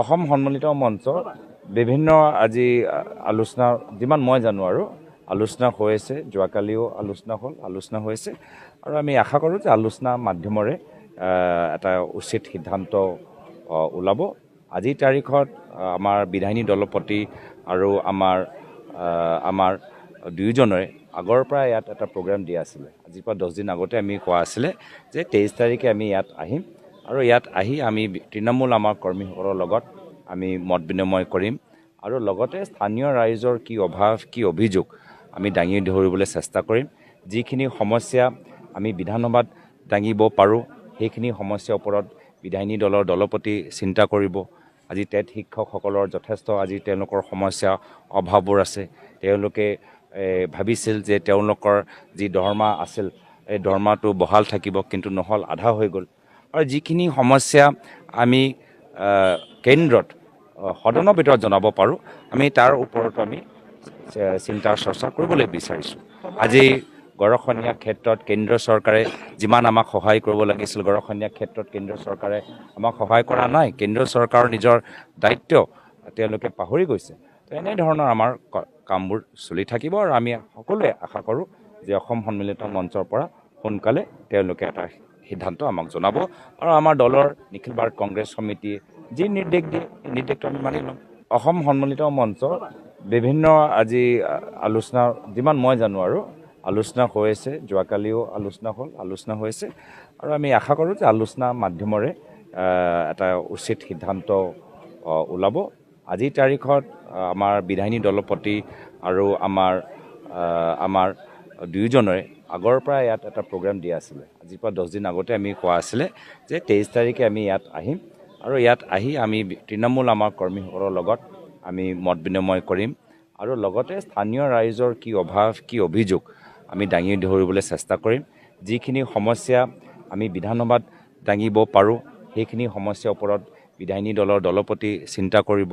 অসম সন্মিলিত মঞ্চ বিভিন্ন আজি আলোচনা, যিমান মই জানো আৰু আলোচনা হৈ আছে, যোৱাকালিও আলোচনা হ'ল, আলোচনা হৈছে আৰু আমি আশা কৰোঁ যে আলোচনা মাধ্যমেৰে এটা উচিত সিদ্ধান্ত ওলাব। আজিৰ তাৰিখত আমাৰ বিধায়িনী দলপতি আৰু আমাৰ দুয়োজনৰে আগৰ পৰা ইয়াত এটা প্ৰগ্ৰাম দিয়া আছিলে। আজিৰ পৰা 10 দিন আগতে আমি কোৱা আছিলে যে 23 তাৰিখে আমি ইয়াত আহিম আৰু ইয়াত আহি আমি তৃণমূল আমাৰ কৰ্মীসকলৰ লগত আমি মত বিনিময় কৰিম আৰু লগতে স্থানীয় ৰাইজৰ কি অভাৱ, কি অভিযোগ আমি দাঙি ধৰিবলৈ চেষ্টা কৰিম। যিখিনি সমস্যা আমি বিধানসভাত দাঙিব পাৰোঁ সেইখিনি সমস্যাৰ ওপৰত বিধায়িনী দলৰ দলপতি চিন্তা কৰিব। আজি টেট শিক্ষকসকলৰ যথেষ্ট আজি তেওঁলোকৰ সমস্যা অভাৱবোৰ আছে। তেওঁলোকে ভাবিছিল যে তেওঁলোকৰ যি দৰমহা আছিল এই দৰমহাটো বহাল থাকিব, কিন্তু নহ'ল, আধা হৈ গ'ল। আৰু যিখিনি সমস্যা আমি কেন্দ্ৰত সদনৰ ভিতৰত জনাব পাৰোঁ আমি তাৰ ওপৰতো আমি চিন্তা চৰ্চা কৰিবলৈ বিচাৰিছোঁ। আজি গৰাখহনীয়া ক্ষেত্ৰত কেন্দ্ৰ চৰকাৰে যিমান আমাক সহায় কৰিব লাগিছিল, গৰাখহনীয়া ক্ষেত্ৰত কেন্দ্ৰ চৰকাৰে আমাক সহায় কৰা নাই। কেন্দ্ৰ চৰকাৰৰ নিজৰ দায়িত্ব তেওঁলোকে পাহৰি গৈছে। তো এনেধৰণৰ আমাৰ কামবোৰ চলি থাকিব আৰু আমি সকলোৱে আশা কৰোঁ যে অসম সন্মিলিত মঞ্চৰ পৰা সোনকালে তেওঁলোকে এটা সিদ্ধান্ত আমাক জনাব আৰু আমাৰ দলৰ নিখিল ভাৰত কংগ্ৰেছ সমিতিয়ে যি নিৰ্দেশ দিয়ে সেই নিৰ্দেশটো আমি মানি ল'ম। অসম সন্মিলিত মঞ্চ বিভিন্ন আজি আলোচনা, যিমান মই জানো আৰু আলোচনা হৈ আছে, যোৱাকালিও আলোচনা হ'ল, আলোচনা হৈছে আৰু আমি আশা কৰোঁ যে আলোচনা মাধ্যমেৰে এটা উচিত সিদ্ধান্ত ওলাব। আজিৰ তাৰিখত আমাৰ বিধায়িনী দলপতি আৰু আমাৰ দুয়োজনৰে আগৰ পৰা ইয়াত এটা প্ৰগ্ৰাম দিয়া আছিলে। আজিৰ পৰা 10 দিন আগতে আমি কোৱা আছিলে যে 23 তাৰিখে আমি ইয়াত আহিম আৰু ইয়াত আহি আমি তৃণমূল আমাৰ কৰ্মীসকলৰ লগত আমি মত বিনিময় কৰিম আৰু লগতে স্থানীয় ৰাইজৰ কি অভাৱ, কি অভিযোগ আমি দাঙি ধৰিবলৈ চেষ্টা কৰিম। যিখিনি সমস্যা আমি বিধানসভাত দাঙিব পাৰোঁ সেইখিনি সমস্যাৰ ওপৰত বিধায়িনী দলৰ দলপতি চিন্তা কৰিব।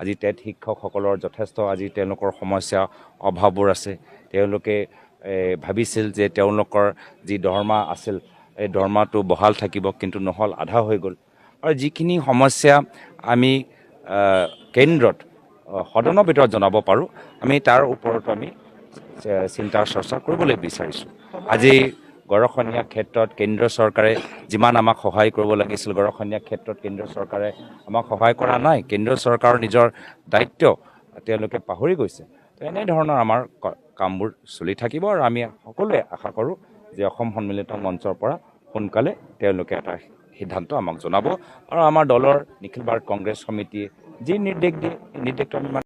আজি টেট শিক্ষকসকলৰ যথেষ্ট আজি তেওঁলোকৰ সমস্যা অভাৱবোৰ আছে। তেওঁলোকে ভাবিছিল যে তেওঁলোকৰ যি দৰমহা আছিল এই দৰমহাটো বহাল থাকিব, কিন্তু নহ'ল, আধা হৈ গ'ল। আৰু যিখিনি সমস্যা আমি কেন্দ্ৰত সদনৰ ভিতৰত জনাব পাৰোঁ আমি তাৰ ওপৰতো আমি চিন্তা চৰ্চা কৰিবলৈ বিচাৰিছোঁ। আজি গৰাখহনীয়া ক্ষেত্ৰত কেন্দ্ৰ চৰকাৰে যিমান আমাক সহায় কৰিব লাগিছিল, গৰাখহনীয়া ক্ষেত্ৰত কেন্দ্ৰ চৰকাৰে আমাক সহায় কৰা নাই। কেন্দ্ৰ চৰকাৰৰ নিজৰ দায়িত্ব তেওঁলোকে পাহৰি গৈছে। তো এনেধৰণৰ আমাৰ কামবোৰ চলি থাকিব আৰু আমি সকলোৱে আশা কৰোঁ যে অসম সন্মিলিত মঞ্চৰ পৰা সোনকালে তেওঁলোকে এটা সিদ্ধান্ত আমাক জনাব আৰু আমাৰ দলৰ নিখিল ভাৰত কংগ্ৰেছ সমিতিয়ে যি নিৰ্দেশ দিয়ে সেই নিৰ্দেশটো আমি মানি